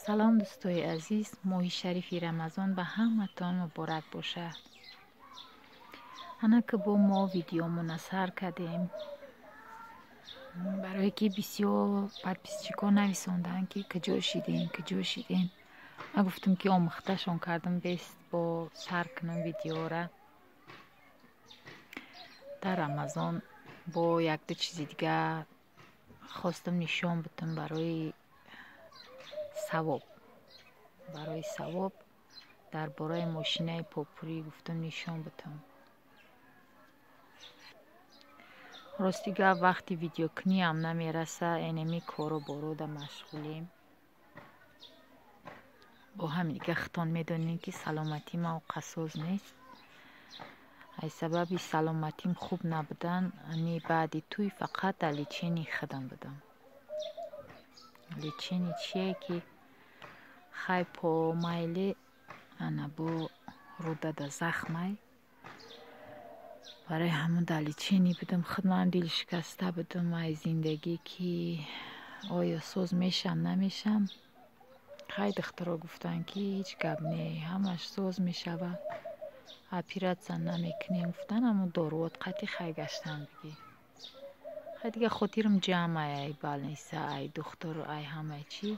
Салом дӯстои азиз, моҳи шарифи Рамазон ба ҳаматон муборак бошад. Ана ки бо мо видеомона сар кардем, барое ки бисёр подписчикҳо нависонданд, ки куҷо шидем, куҷо шидем. Ман гуфтам, ки омӯхташон кардам, бест бо сар кунам видеора. Дар Рамазон бо якду чизи дига хостам нишон бидам барои савоб. Барои савоб дар бораи мошинаи попурӣ гуфтам нишон бидам. Рости гап, вақти видеокуниам намераса, энеми кору борода машғулем. Бо ҳамин дига худтон медонем, ки саломатим қасоз нест. Аз сабаби саломатим хуб набудан, ани баъди тӯй фақат дар лечении худам будам. Лечение чие, ки хай помайли ана бо рӯдада захмай. Барои ҳамон дар лечение будам, худмам дилшикаста будам аз зиндагӣ, ки оё соз мешам, намешам. Хай духтуро гуфтанд, ки ҳеҷ гап не, ҳамаш соз мешавад, оператсия намекунем гуфтанд, ҳамон доруот қатъи хай гаштан бигӣ. Хай дига хотирам ҷамъ ай больница, ай духтур, ай ҳамаи чӣ,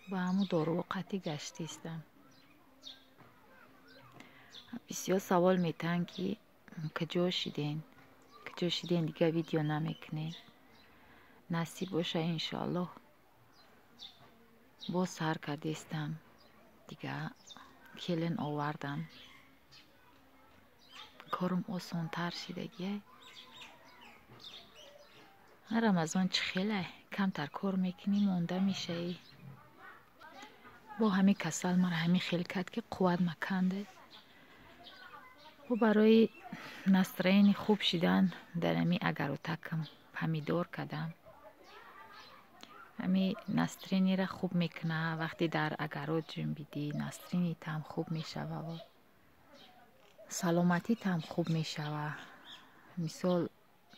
ба ҳамон доруо қатъи гаштистам. Бисёр савол метаҳанд, ки куҷо шиден, куҷо шиден, дига видео намекунед. Насиб боша, иншоаллоҳ, боз сар кардестам. Дига келин овардам, корум осонтар шидагиай. Рамазон чӣ хелай, камтар кор мекунӣ, монда мешавӣ. Бо ҳамин касал мара ҳамин хел кард, ки қувват маканде. Бо барои настроени хуб шидан дар ҳамин агаротакам помидор кардам. Ҳамин настроениро хуб мекунад, вақте дар агарот ҷунбидӣ, настроенитам хуб мешава, саломатитам хуб мешава. Мисол,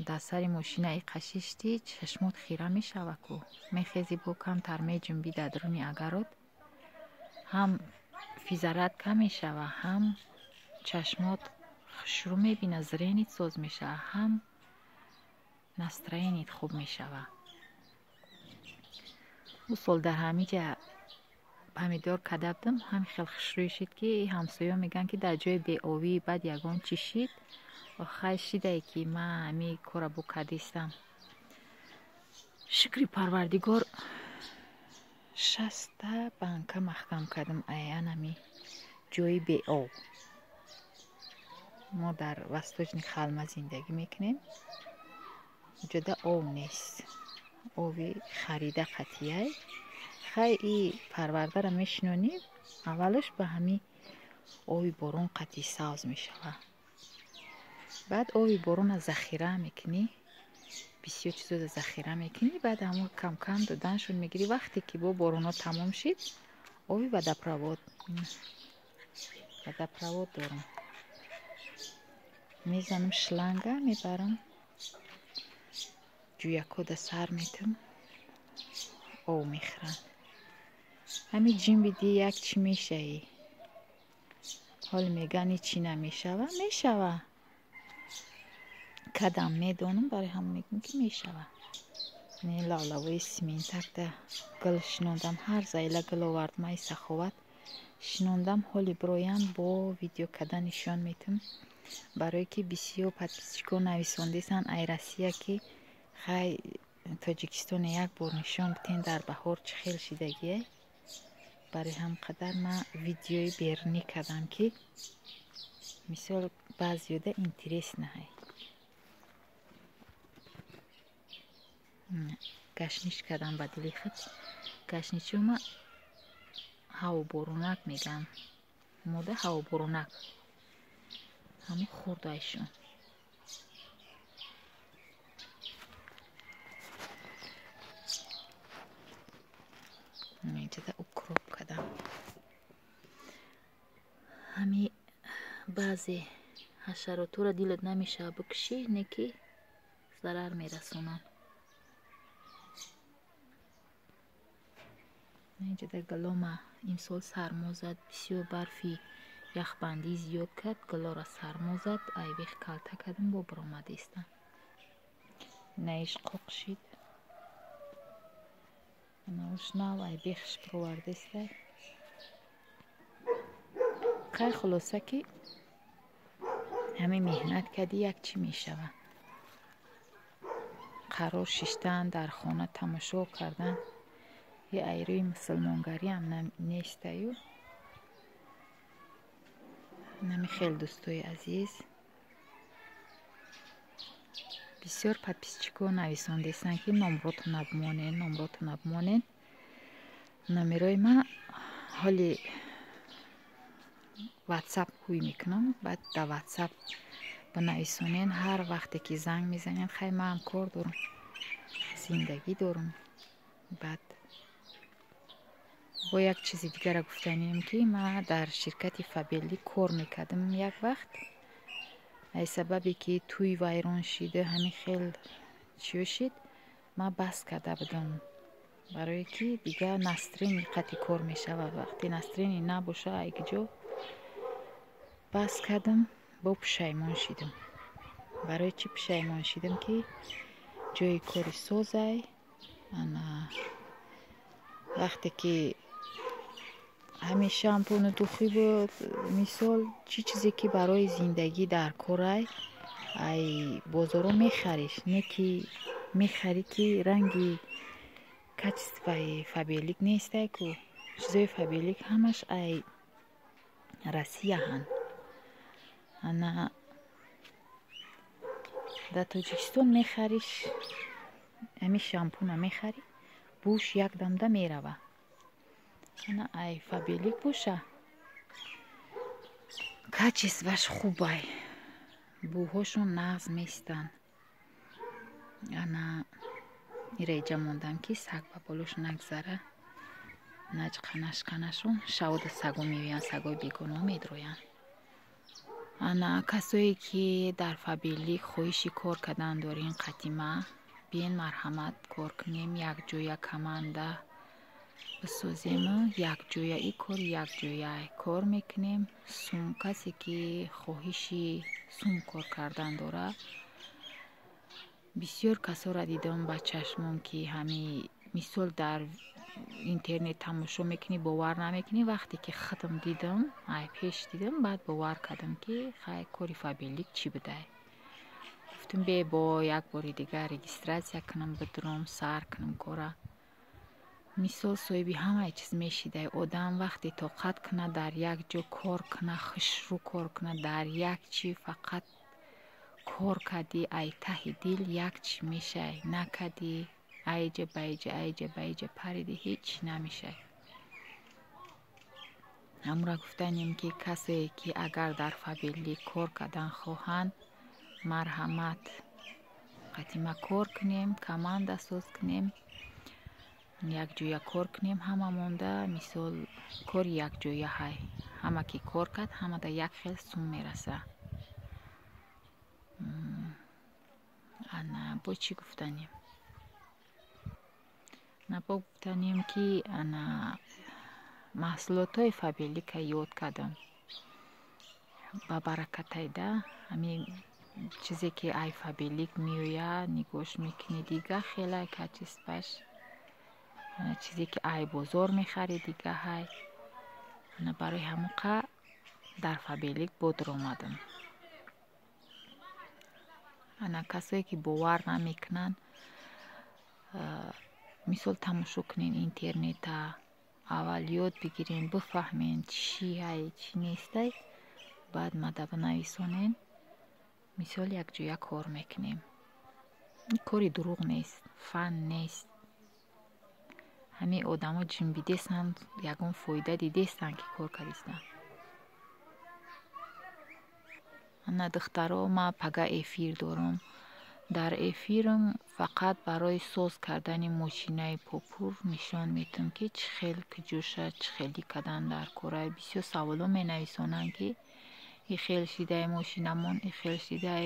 дар сари мошина иқа шиштӣ, чашмот хира мешава ку. Мехези, бо камтар меҷунбӣ дар даруни агарот, ҳам физзарядка мешава, ҳам чашмот хушрӯ мебинад, зреният соз мешава, ҳам настроеният хуб мешава. Ӯ сол дар ҳамин ҷа помидор карда будам, ҳамин хел хушрӯй шид, ки ҳамсояҳо мегӯянд, ки дар ҷои беобӣ баъд ягон чӣ шид. Хай шидае, ки ман ҳамин корро бо кардистам. Шукри Парвардигор, 60-та банка маҳкам кардам аян ҳами ҷои беоб. Мо дар Восточный Халма зиндагӣ мекунем. Ҷода об нест. Оби харида қатъияй. Хай и парвардаро мешинонӣ, аввалаш ба ҳамин оби борон қатъи сабз мешавад. Баъд оби боронро захира мекунӣ, бисёр чизоро захира мекунӣ, баъд ҳамон кам-кам доданашон мегирӣ. Вақте ки бо боронҳо тамом шид, оби водопровод дорам. Мезанам шланга, мебарам ҷӯякҳода сар метам, об мехӯранд. Ҳамин ҷинбидӣ, як чӣ мешавӣ. Ҳоле мегӯянд, ҳечи намешава, мешава. Кадам медонам, барои ҳамон мегӯям, ки мешава. Не лавлавои симентакда гул шинондам, ҳар зайла гул овардам, ай саховат шинондам. Ҳоли бироям, бо видео карда нишон метам, барое ки бисёр подписчикҳо нависондесанд ай Россия, ки хай Тоҷикистоне як бор нишон битен, дар баҳор чӣ хел шидагиай. Барои ҳам қадар ман видеои берунӣ кардам, ки мисол баъзеёда интересно ҳай. Гашнич кардам ба дили худ. Гашничҳо ҳавоборонак мегӯянд. Мода ҳавоборонак. Ҳамон хурдайшон. Инҷода укроп кардам. Ҳами баъзе ҳашаротҳоро дилат намешавад бикушӣ, не ки зарар мерасонанд. Инҷода гулома имсол сармо зад, бисёр барфи яхбандӣ зиёд кард, гулоро сармо зад, айвех калта кардам, бо баромадистам. Инаиш қоқ шид. Инауш нав айбехш бировардестай. Хай, хулоса ки ҳамин меҳнат кардӣ, як чӣ мешавад. Қарор шиштан дар хона тамошо кардан е айрӯи мусулмонгариам нестаю. Нами хел, дӯстои азиз, бисёр подписчикҳо нависондестанд, ки номротона бимонед, номротона бимонед. Номерои ма ҳоли ватсап ҳуй мекунам, баъд дар ватсап бинависонед. Ҳар вақте ки занг мезанед, хай, маам кор дорам, зиндагӣ дорам. Баъд бо як чизи дигара гуфтанем, ки ман дар ширкати Фаберлик кор мекардам як вақт. Аз сабабе ки тӯй вайрон шида, ҳамин хел чиё шид, ман бас карда будам, барое ки дигар настроение қати кор мешавад. Вақте настроение набоша, айкиҷо бас кардам, бо пушаймон шидам. Барои чӣ пушаймон шидам? Ки ҷои кори созай, ана вақте ки ҳамин шампуну духӣ буд, мисол, чӣ чизе ки барои зиндагӣ дар корай, ай бозоро мехариш, не ки мехарӣ, ки ранги качествои Фаберлик нестай ку. Чизои Фаберлик ҳамаш ай Россияҳанд. Ана дар Тоҷикистон мехариш, ҳамин шампуна мехарӣ, бӯш як дамда мерава. Ана ай Фаберлик боша, качествоаш хубай, бӯҳошон нағз местанд. Ана ира иҷа мондам, ки саг ба болош нагзара, наҷқанашқанашон. Шавода саго меоянд, сагои бегуноҳ медроянд. Ана касое ки дар Фаберлик хоҳиши кор кардан дорин, қатима биен, марҳамат, кор кунем, якҷоя команда бисозему якҷоя и кор якҷоя кор мекунем. Сум касе ки хоҳиши сум кор кардан дорад, бисёр касоро дидам ба чашмом, ки ҳами мисол дар интернет тамошо мекунӣ, бовар намекунӣ. Вақте ки худам дидам, ай пеш дидам, баъд бовар кардам, ки хай, кори Фаберлик чӣ будай. Гуфтам, бе бо як бори дигар регистрация кунам, бидурам, сар кунам кора. Мисол, соҳиби ҳамаи чиз мешидай одам, вақте тоқат кунад, дар як ҷо кор кунад, хушрӯ кор кунад, дар як чи фақат кор кардӣ, ай таҳи дил як чи мешай. Накардӣ, айҷа байҷа, айҷа байҷа париди, ҳеҷ намешай. Ҳамура гуфтанем, ки касе ки агар дар Фаберлик кор кардан хоҳанд, марҳамат, қатима кор кунем, команда соз кунем, якҷоя кор кунем ҳама монда. Мисол, кори якҷоя ҳай, ҳама ки кор кард, ҳамада як хел сум мераса. Ана бо чӣ гуфтанем? Ана бо гуфтанем, ки ана маҳсулотҳои Фаберлика ёд кардам ба баракатайда. Ҳамин чизе ки ай Фаберлик меояд, нигоҳш мекунӣ, дига хелай качествоаш, чизе ки ай бозор мехарӣ, дига ҳай. Ана барои ҳамоқа дар Фаберлик бодр омадам. Ана касое ки бовар намекунанд, мисол, тамошо кунен интернета, аввал ёд бигирен, бифаҳмен чӣ ҳай, чӣ нестай, баъд мада бинависонен. Мисол, якҷоя кор мекунем. Кори дурӯғ нест, фан нест. Ҳамин одамо ҷинбидестанд, ягон фоида дидестанд, ки кор кардистанд. Ана духтаро, ман пага эфир дорам. Дар эфирам фақат барои соз кардани мошинаи попур нишон медиҳам, ки чӣ хел куҷоша, чӣ хелӣ кардан дар кора. Бисёр саволҳо менависонанд, ки и хел шидай мошинамон, и хел шидай.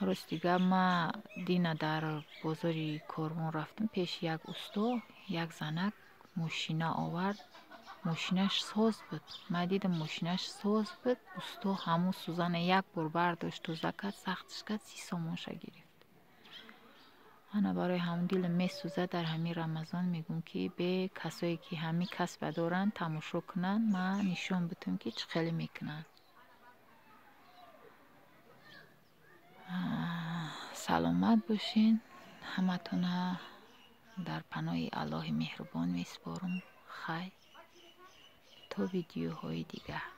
Рости гап, ман дина дар бозори Корвон рафтам, пеши як усто, як занак Мошина овард, мошинаш соз буд. Ман дидам, мошинаш соз буд. Усто ҳамун сӯзана як бор бардошт, тоза кард, сахтш кард, 30 сомонша гирифт. Ана, барои ҳамун дилам месӯзад. Дар ҳамин Рамазон мегӯм, ки бе касое ки ҳамин касба доранд, тамошо кунанд, ман нишон бидам, ки чӣ хеле мекунанд. Саломат бошен. Ҳаматона дар паноҳи Аллоҳи меҳрубон месупорам. Хайр, то видеоҳои дигар.